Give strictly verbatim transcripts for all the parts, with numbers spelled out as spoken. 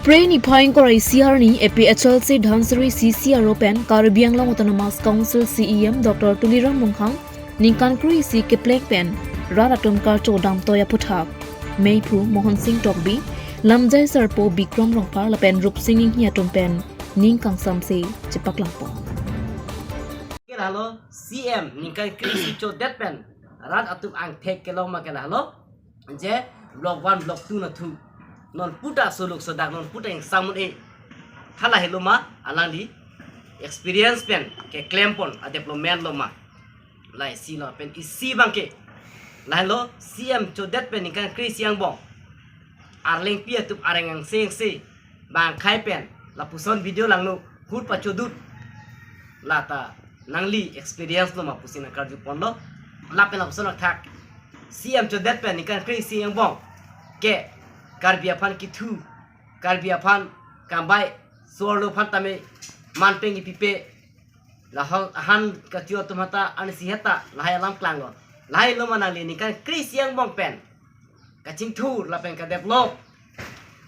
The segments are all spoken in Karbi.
Phre niphai ingkoi ra isi arni A P H L C Dhansiri C C aro pen Karbi Anglong Autonomous Council C E M Doctor Tuliram Ronghang ningkan kre-isi kepleng pen rat atum karcho damtoi aphuthak meiphu Mohon Sing Tokbi, lamjai sarpo Bikram Rongphar lapen Rupsing Enghi atum pen ning kangsamse chepaklangpon. Ke lahelo C M ningkan kre-isi chodet pen rat atum angthek kelong ma ke lahelo je block one, block two nathu. Non puta suluk sodak, non puta ingsamut e. Hala helo ma alangli experience pen keklempon a development lo ma. Lahai si lo pen isi abangke. Lahelo C M chodet pen ningkan kre-isi angbong Arlengpi atum areng angse angse bang akhei pen lapuson video langno hur pachodut lata nangli experience lo ma pusi nangkarjuponlo. Lapen lapuson athak C M chodet pen ningkan kre-isi angbong ke Karbi aphan kithu, Karbi aphan kambai, so-arlo aphan tame manpeng kipipe, lahai ahan kachu atum hata ansi heta lahai alam klanglo. Lahelo ma nangli ningkan kre-isi angbong pen kachingthur lapen kadevelop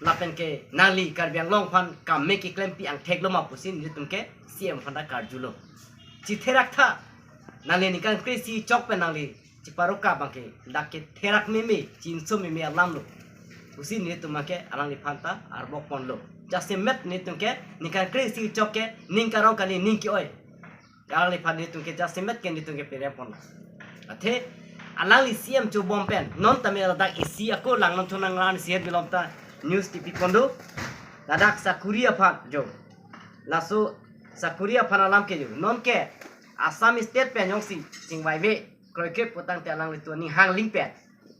lapen ke nangli Karbi Anglong aphan kam me keklempi angthek lo ma pusi nelitum ke C M aphan ta karjulo. Chitherak tha, nangli ningkan kre-isi chok pen nangli chiparoka abangke dak ketherak meme, chinso meme alam lo pusi nelitum abangke alangliphan ta arbok ponlo. Jasemet nelitum ke ningkan kre-isi chok ke ning karong kali, ning ke-oi. Alangliphan nelitum ke jasemet ke nelitum ke perempon. Athe alangli C M chobom pen non tame ladak isi ako langnon thunang ran sihet bilom ta news tipi kondo. Ladak sakuri aphan jo. Laso sakuri aphan alam ke jo. Non ke Assam State pen jongsi chingvaive kroikre putangte alanglitum aning hangling pen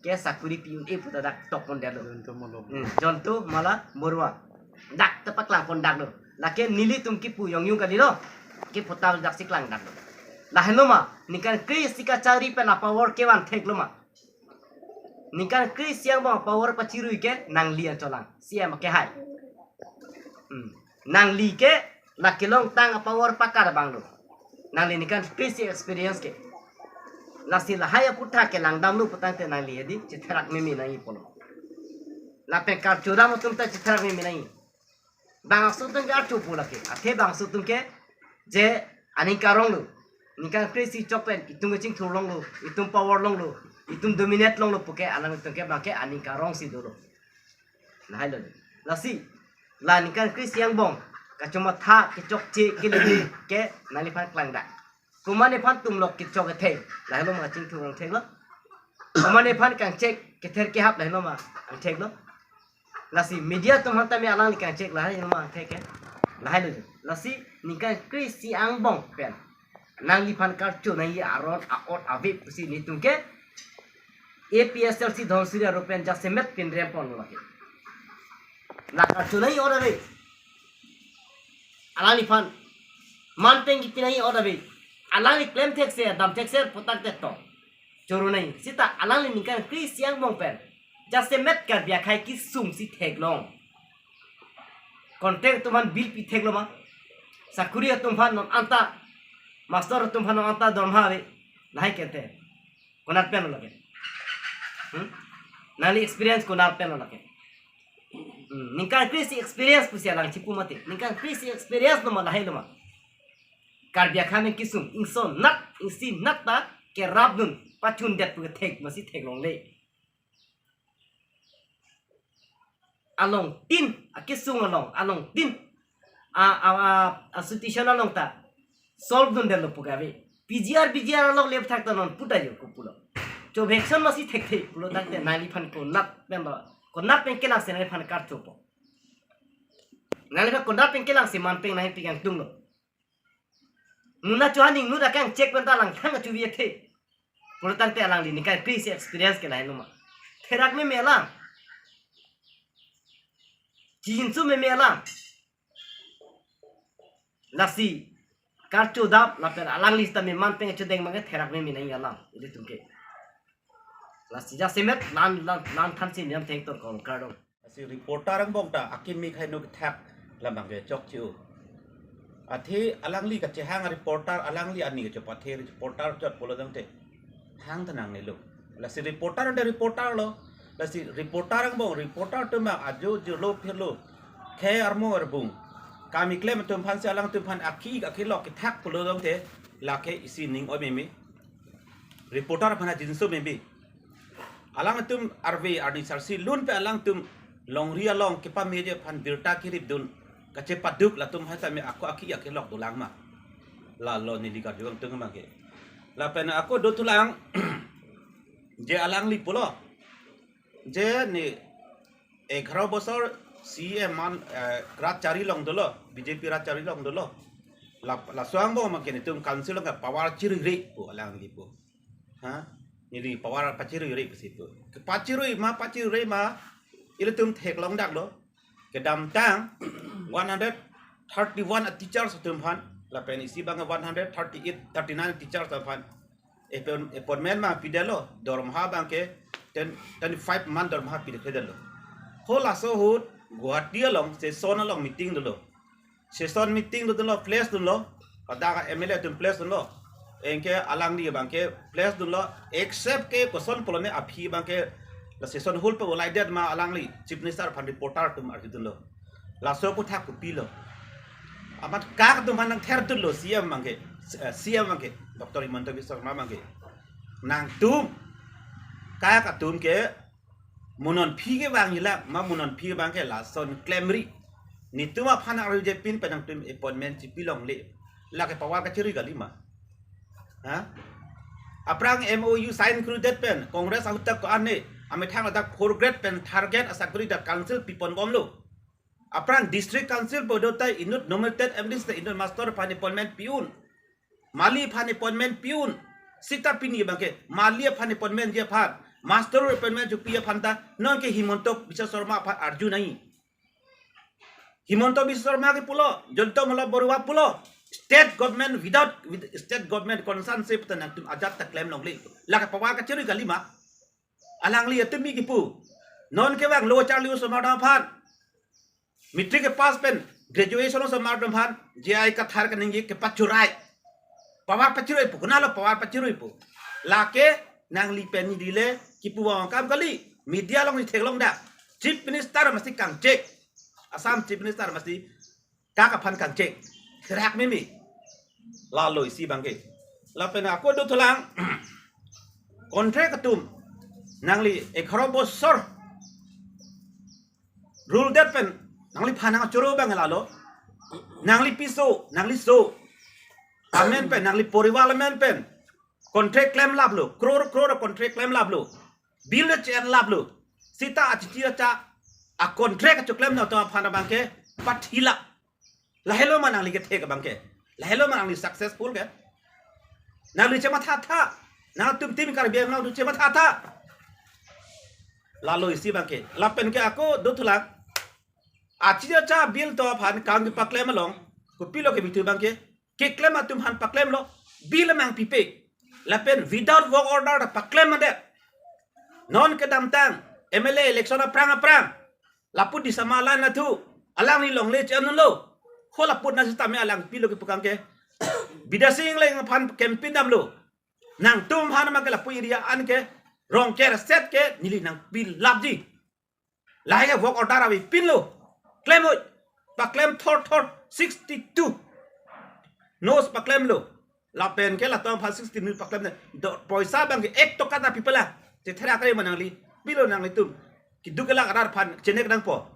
ke sakuri pi un-e puta dak tokpon detlo. Jonto Molo. Hmm, Jonto Molo Borua. Dak ta paklangpon daklo. Lake nelitum kipu yongyung kalilo. Kipu ta daksi klang daklo. Lahelo ma ningkan kre-isi kachari pen a-power kevan theklo ma. Ningkan kre-isi angbong a-power pachirui ke nangli ancholang. C M ke hai. Hmm. Nangli ke la kelongtang a-power pakar abang lo. Nangli ningkan kre-isi experience ke. Lasi lahai aphuthak ke langdamlo putangte nangli hedi chitherak meme nangji pulo. Lapen karcho dam atum ta chitherak meme nangji. Bangso atum ke archo pu lake. Athe bangso atum ke je aning karong lo. Ningkan kre-isi chok pen itum kachingthur longlo, itum power longlo, itum dominate longlo puke alanglitum ke abangke aning karong si dolo. Lahailo. Lasi la ningkan kre-isi angbong kachomatha kechokche kelele ke nangliphan klangdak. Komatne aphan tumlok kechok kethek, lahelo ma kachingthur angtheklo. Komatne aphan kangchek kether kehap, lahelo ma angtheklo. Lasi media atum aphan tame alangli kangchek lahai ma angthek ke. Lahailo. Lasi ningkan kre-isi angbong pen nangliphan karcho nangji aron a-ot ave pusi nelitum ke A P H L C Dhansiri aro pen jasemet pinrempon lake. La karcho nangji ot ave. Alangliphan manpeng kipi nangji ot ave. Alangli klemthekse, damthekse putangte to choro nangji. Seta alangli ningkan kre-isi angbong pen jasemet Karbi akhei kesung si theklong. Contract atum aphan bill pi theklo ma. Sakuri atum aphan non anta, master atum aphan non anta dorma ave. Lahai kente. Konat pen lo lake. Hmm? Nangli experience konat pen lo lake. Hmm. Ningkan kre-isi experience pusi alang chipu mati. Ningkan kre-isi experience lo ma, lahailo ma. Karbi akhei amen kesung, ingso nat, ingsi nat ta kerapdun pachundet pu kethek masi theklongle. Alongtin, akesung along, alongtin a, a, a, a situation along ta solve dundetlo pu kave. P G R, B G R along le aphuthak ta non puta jo kopulo. Cho vaccine masi thekthe pulo tangte nangliphan konat pen lo. Konat pen kelangse nangliphan karchopo. Nangliphan konat pen kelangse manpeng nangpi kangtunglo. Muna cho aning nu da kangchek pen ta langthang kachuvi athe. Pulotangte alangli ningkan kre-isi experience ke lahailo ma. Therak meme alam. Chinso meme alam. Lasi karcho dam lapen alangli sitame manpeng chodeng abangke therak meme nangji alam ilitum ke. Lasi jasemet lan lan lan thansi niam thengtor kong kardom. Lasi reporter angbong ta akimi khai nuk thak lam abangke chokche-o. Athe alangli kachehang reporter, alangli ani kachepathe reporter chot pulotangte hang ta nangnelo. Lasi reporter ante reporter lo. Lasi reporter angbong reporter atum abang ajo jirlo phirlo Khei armu arbung, kam keklem atum aphansi alangtum aphan aki akelok kethak pulo tangte, lake isi ning oi meme. Reporter aphan ajinso meme. Alangtum arve arni sarsi lun pen alangtum longri along kepameji aphan birta keripdun kachepaduk latum hai tame ako aki akelok dolang ma. Lalo neli karju abang tung abangke. Lapen ako dothulang je alangli pulo. Je ne egharo bosor C M man, eh, rat chari along dolo, B J P rat chari along dolo. La, laso angbong abangke netum council along power chirui pu alangli pu. Ha? Neli power pachirui pu si pu. Kepachirui ma, pachirui ma, ilitum theklong daklo. Kedamtang one hundred thirty-one a teachers atum aphan, lapen isi abang one hundred thirty-eight, thirty-nine teachers aphan appoint-, appointment ma pidetlo, dormaha abangke ten, twenty-five man dormaha pidetlo. Ho laso ahut Guwahati along session along meeting dolo. Session meeting dolo, place dunlo. Pada M L A atum place dunlo. Anke alangli abangke place dunlo. Except ke koson pulote aphi abangke la session hall pu ulaidet ma alangli Chief Minister aphan reporter atum arjudunlo. Laso aputhak kopilo? Amat kak atum aphan nangtherdunlo C M abangke, eh, C M abangke, Doctor Himanta Biswa Sarma abangke. Nangtum kak atum ke mo non aphi kevang hilak ma, mo non aphi abangke lason klemri. Netum aphan arjuje pin pen nangtum appointment chipilongle. Lake power kachirui kali ma. Ha? Aphrang M O U sign krudet pen Congress ahut ta ko-an ne, amethang ladak fourth grade pen third grade asakuri ta council pipon bomlo. Aphrang district council bodo ta inut nominated M D C ta inut master aphan appointment pi-un. Mali aphan appointment pi-un. Sita pini abangke mali aphan appointment ji aphan, master appointment jupi aphan ta nonke Himanta Biswa Sarma aphan arju nai. Himanta Biswa Sarma ke pulo, Jayanta Malla Baruah pulo, state government without, with state government concern se putan nangtum ajat ta klemlongle. Lake power kachirui kali ma. Alangli atum mi kipu. Non kevang lo charli osomar atum aphan, matric kepass pen graduation osomar atum aphan J I Kathar kaningje kepachurai. Power pachirui pu, konatlo power pachirui pu? Lake nangli pen neli le kipu abang kam kali. Media along neli theklong dak. Chief Minister masi kangchek. Assam Chief Minister masi kak aphan kangchek. Kerak meme. Lalo isi abangke. Lapen ako dothulang. Contract atum nangli egharo bosor rule det pen nangliphan nangchoro abang lalo. Nangli piso, nangli so. Amen pen, nangli porivar amen pen contract klemlaplo, crore crore contract klemlaplo. Bill le chen laplo. Sita achichi acha a contract achoklem atum aphan abangke pathilap. Lahelo ma nangli kethek abangke? Lahelo ma nangli successful ke? Nangli chematha tha. Nangtum tim Karbi Anglong atum chematha tha. Lalo isi abangke. Lapen ke ako dothulang. Achichi acha bill atum aphan kam kepaklem along, kopilo ke bithu abangke? Keklem atum aphan paklemlo, bill mang pipe. Lapen without work order ta paklem mande. Non kedamtang M L A election aphrang aphrang, lapu Disama lan athu, alangli longle chenlo. Ho lapu na sitame alang pilo kepu abangke? Bidya Sing Engleng aphan campaign damlo. Nangtum aphan abangke lapu area an ke Rongker state ke neli nangpilapji. Lahai ke work order avepinlo. Klem oi. Paklem thor thor sixty-two. Nos paklemlo. Lapen ke latum aphan sixty-two paklem ne. Do poisa abangke ek toka ta pipelang. Chetherak re ma nangli. Pilo nanglitum? Keduk kelak arat aphan chenek nangpo.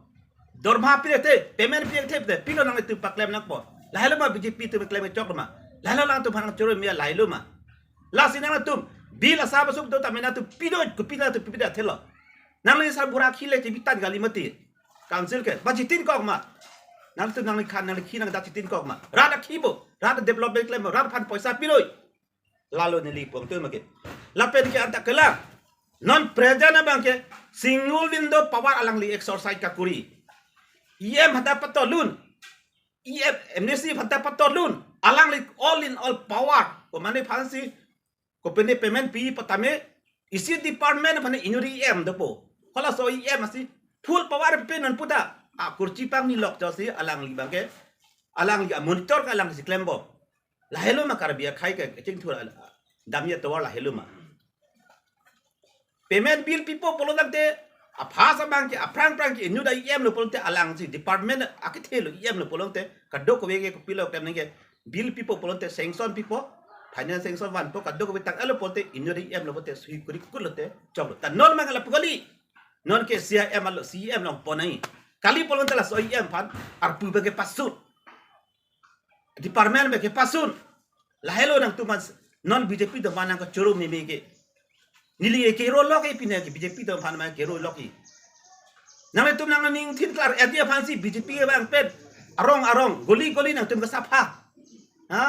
Dormaha pidethe, payment pidethe, pilo nanglitum paklem nangpo? Lahelo ma B J P atum klem choklo ma? Lahelo alangtum aphan nangchoro meme lahelo ma? Lasi nangtum bill asap asuk do tame nangtum pido, kopi nangtum pipedet thelo? Nangli sarbura khile chebitan kali mati. Council ke ba chitin kok ma? Nangtum nangli khan nangli khi nangdak chitin kok ma? Rat akhi bo, rat development klem bo, rat aphan poisa piroi. Lalo neli pong tu make. Lapen ke anta kelang. Non present abangke single window power alangli exercise kakuri. E M hada patolun. E M, M D C hada patolun. Alangli all in all power. Komane aphansi kopine payment pi patame, isi department aphan inut E M dopo. Halaso E M asi full power pen non puta. A kurchi pangni lok josi alangli abangke, alangli a monitor ke alangsi klem bo. Lahelo ma Karbi akhei ke kachingthur a, damji atovar lahelo ma? Payment bill pipo pulo tangte, Apha samang ke, aphrang phrang ke, inut a-E M lo pulote alangsi department akethe lo, E M lo pulote, kadokave ke kopilo klem nangke, bill pipo pulote, sanction pipo, finance sanction vanpo, kadokave tang-et lo pulote, inut a-E M lo pulote, sui kuri kul lote, choklo. Ta non mang lapu kali, non ke C I M alo, C E M longpo nai. Kali pulote laso E M aphan, arpu abang ke pasun. Department abang ke pasun. Lahelo nangtum aphan, non B J P atum aphan nangkachoro meme ke. Neli ke kero lo ke pine ke B J P atum aphan ma kero lo ke. Nanglitum nangning thin klar, edi aphansi B J P abang pen arong arong, goli goli nangtum kesapha. Ha?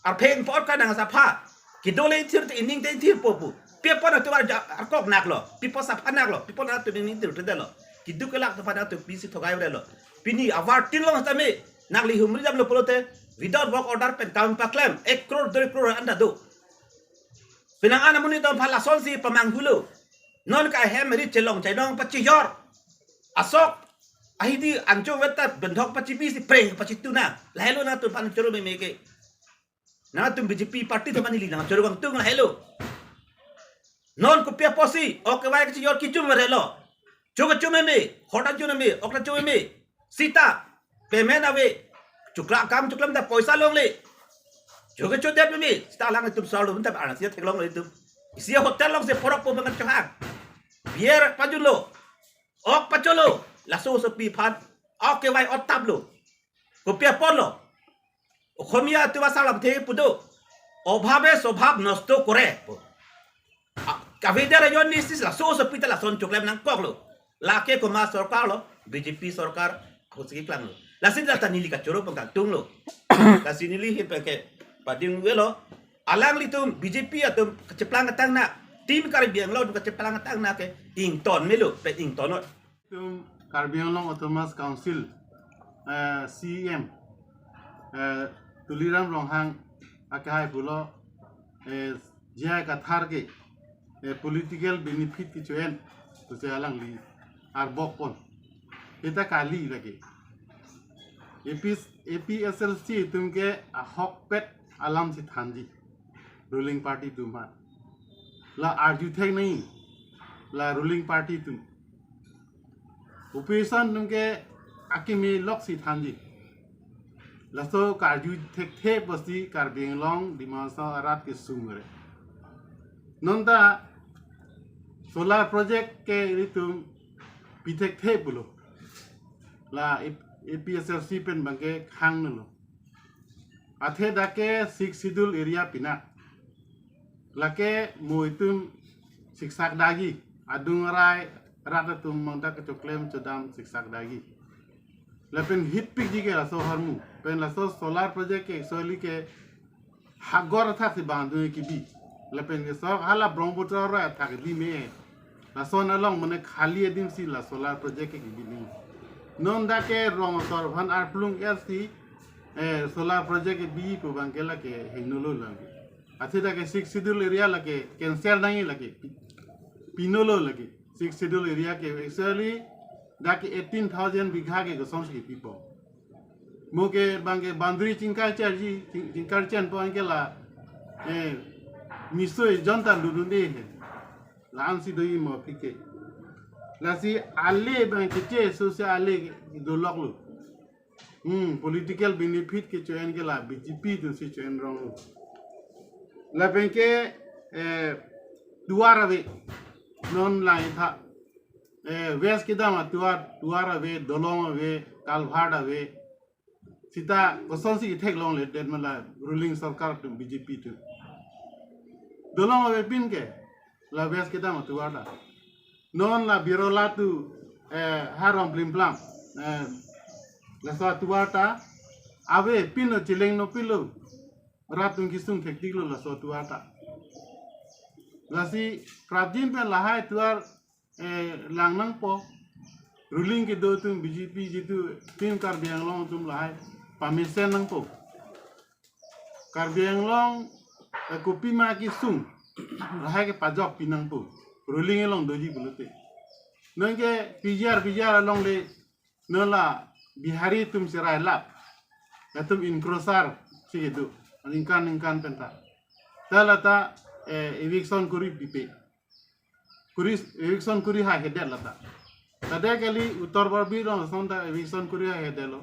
Arpheng apot ke nangsapha. Kedo le thir te ining te thirpo pu. Pi apot nangtum arja-, arkok naklo. Pi apot sapha naklo. Pi apot nangtum ining thir te lo. Keduk kelak atum aphan nangtum pisi thogai lo. Pini avar tin long tame, nangli humri damlo pulote, without work order pen kam paklem, ek crore, dui crore anda do. Penang an amonit atum aphan lasonsi pamanghulo. Non ke hem ri chelong chainong pachijor. Asok, ahidi anchot vet ta bendhok pachibi si preng pachitu na. Lahelo nangtum aphan choro meme ke. Nangtum B J P party atum aphan neli nangchoro kangtung, lahelo. Non kopi apotsi, ok kevai kachijor kejum verlo. Cho kejum meme, hotel cho meme, ok ta cho meme. Sita, payment ave. Chokla kam choklam ta poisa longle. Cho kechodet meme, sita alanglitum sar lo, ta arnasi theklongle itum. Isi hotel alongsi porok po mangan chohang. Beer pajunlo. Ok pacholo. Laso osopi aphan. Ok kevai otaplo. Kopi apotlo. Asamiya atum asar lamthe pudo. অভাৱে স্বভাৱ নষ্ট কৰে. A, kavedar ayon ni sis laso osopi ta lason choklem nangkoklo. Lake komat sorkar lo, B J P sorkar, ahut si keklanglo. Lasi la ta neli kachoro pangkangtunglo. Lasi neli hin pake pading velo. Alanglitum B J P atum kacheplang katang na. Team Karbi Anglong atum kacheplang katang na ke ington melo, pe ington noi. Itum Karbi Anglong Autonomous Council, eh, C E M, eh, Tuliram Ronghang akehai pulo, eh, J I Kathar ke, eh, political benefit kecho-en, pusi alangli arbok pon. Sita kali lake. A P, A P H L C atum ke ahokpet alamsi thanji. Ruling party atum aphan. La arju thek nai. La ruling party atum. Opposition atum ke akimi loksi thanji. Laso karju thekthe pusi Karbi Anglong Dima Hasao arat kesung re. Non ta solar project ke ilitum pi thekthe pulo. La A P H L C pen abang ke khang nelo. Athe dak ke Sixth Schedule area pina. Lake mo itum siksak dagi, adung arai rat atum mangdak kechoklem chodam siksak dagi. Lapen hitpikji ke laso ahormu. Pen laso solar project ke actually ke hagor athak si bang adung kebi. Lapen ke sok hala Brahmaputra arai athak kebi me. Lason along mane khali adim si la solar project ke kebi ni. Non dak ke rong asor aphan arplung er si, eh, solar project kebi pu abang ke lake hingno lo lang. Athe dak ke Sixth Schedule area lake cancel nangji lake. Pi-, pino lo lake. Sixth Schedule area ke actually dak ke eighteen thousand bigha ke kosonsi pipo. Mo ke abang ke boundary chingkar charji, ching-, chingkar chenpo anke la, eh, miso ejon ta lulunde he. La-ansi doji mo aphi ke. Lasi ale abang ke che, so se ale dolok lo. Hmm, political benefit kecho-en ke la B J P atum si cho-en rong lo. Lapen ke, eh, tovar ave. Non lang itha. Eh, West kedam atovar, tovar ave, dolong ave, culvert ave. Sita kosonsi ketheklongle det ma la ruling sorkar atum B J P atum. Dolong avepin ke la West kedam atovar ta. Non la Birola to, eh, Harom Plimplam, eh, laso atovar ta avepin lo, cheleng nopilo. Rat atum kesung thektiklo laso atovar ta. Lasi prapjin pen lahai atovar, eh, lang nangpo. Ruling kedo atum B J P jitu Team Karbi Anglong atum lahai pamesen nangpo. Karbi Anglong, eh, kopima kesung lahai ke pajokpi nangpo. Ruling along doji pulote. Non ke P G R, P G R along le non la Bihari atum si rai lap. Latum encroacher si kedo. Ningkan ningkan pen ta. Ta la ta, eh, eviction kori pipe. kuri, eviction kuri haihedet lata. Tade kali Uttar Borbil along lason ta eviction kuri haihedetlo.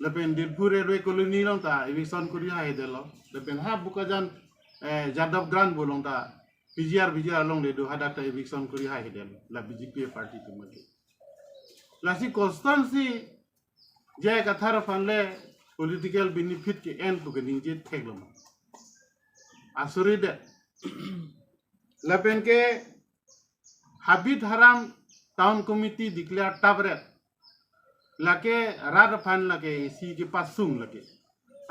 Lapen Dilpur Railway Colony along ta eviction kuri haihedetlo. Lapen ha Bokajan, eh, Jadavganj pu along ta P G R, P G R along le do hadak ta eviction kuri haihedetlo. La B J P party atum ke. Lasi constituency J I Kathar aphan le political benefit ke-en pu kaningje thekloma. Asuri det. Lapen ke Habit Haram Town Committee declare tapret. Lake rat aphan lake isi kepasung lake.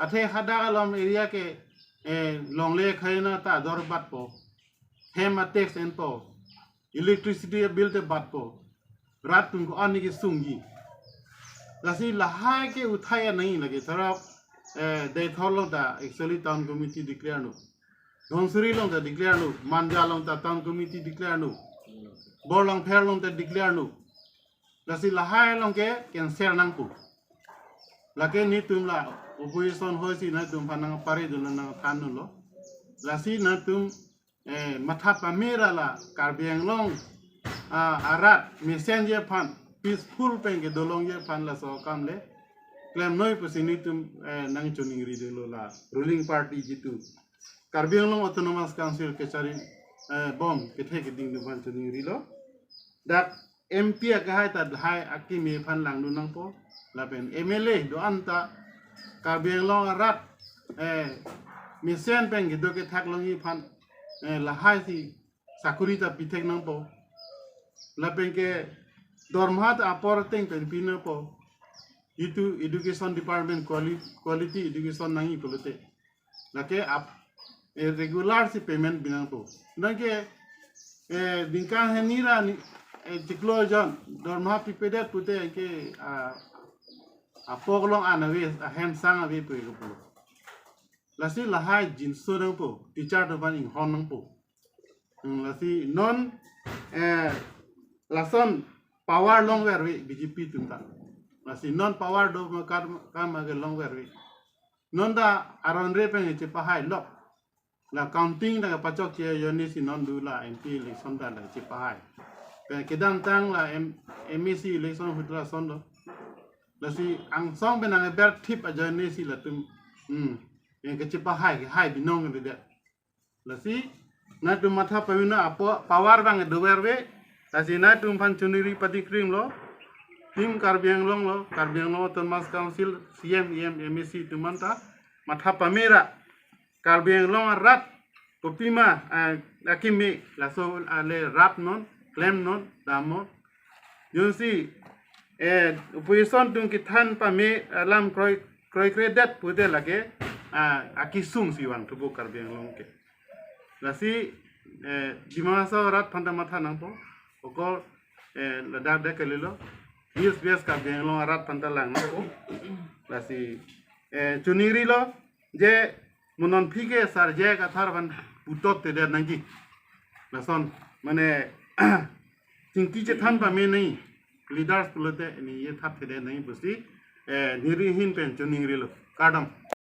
Athe hadak along area ke, eh, longle khaina ta dor batpo. Hem a tax enpo. Electricity bill te batpo. Rat atum ko-an kesungji. Lasi lahai ke uthai nangji lake. Thorok, eh, Deithor along ta actually town committee declare lo. Dhansiri along ta declare lo. Manja along ta town committee declare lo. Borlangpher along ta declare lo. Lasi lahai along ke cancel nangpo. Lake netum la opposition ahoi si netum aphan nangpare dun nangthan dunlo. Lasi netum, eh, matha pamera la Karbi Anglong, ah, arat mesenji aphan, peaceful pen kedolongji aphan laso akam le klemnoi pusi netum, eh, nangchoningri dunlo la ruling party jitu Karbi Anglong Autonomous Council kechari, eh, bom kethe keding atum aphan choningrilo. Dak M P akehai ta lahai akimi aphan langdun nangpo. Lapen M L A do-an ta Karbi Anglong arat, eh, mesen pen kedo kethak longji aphan, eh, lahai si sakuri ta pithek nangpo. Lapen ke dorma ta apor ateng pen pi nangpo. Itum education department quali-, quality education nangji pulote. Lake ap, eh, regular si payment pi nangpo. Nangke, eh, ningkan hini ra ni, eh, chiklo jon dorma pipedet pute ke, ah, apok along an ave, ahem sang ave pu kepu. Lasi lahai jinso nangpo, teacher atum aphan inghon nangpo. Hmm, lasi non, eh, lason power longver ave B J P atum ta. Lasi non power do ma kar kam age longver ave. Non ta aron re pen chepahailok. La counting ta pachokche ajoine si non do la M P election ta la chepahai. Pen kedamtang la M-, M A C election ahut lason do. Lasi angsong pen nangberthip ajoine si latum, hmm, yang kechepahai, hai binong kededet. Lasi netum matha pamena apo power abang dover ave. Lasi netum aphan choningri patikrimlo. Team Karbi Anglong lo, Karbi Anglong Autonomous Council, C E M, E M, M A C atum anta matha pamera Karbi Anglong arat kopima, eh, akimi laso ale rapnon, klemnon, damnon. Jongsi, eh, opposition atum kethan pame alam kroi, kroikredet pute lake, ah, akesung si vangthupo Karbi Anglong ke. Lasi, eh, Dima Hasao arat aphan ta matha nangpo. Okor, eh, ladak dak kalilo. Yes, yes, Karbi Anglong arat aphan ta lang nangpo. Lasi, eh, choningrilo je mo non aphi ke Sar J I Kathar aphan putot tedet nangji. Lason, mane, chingki chethan pame nangji, leaders pulote ningje thap tedet nangji pusi, eh, neli ahin pen choningrilo. Kardom.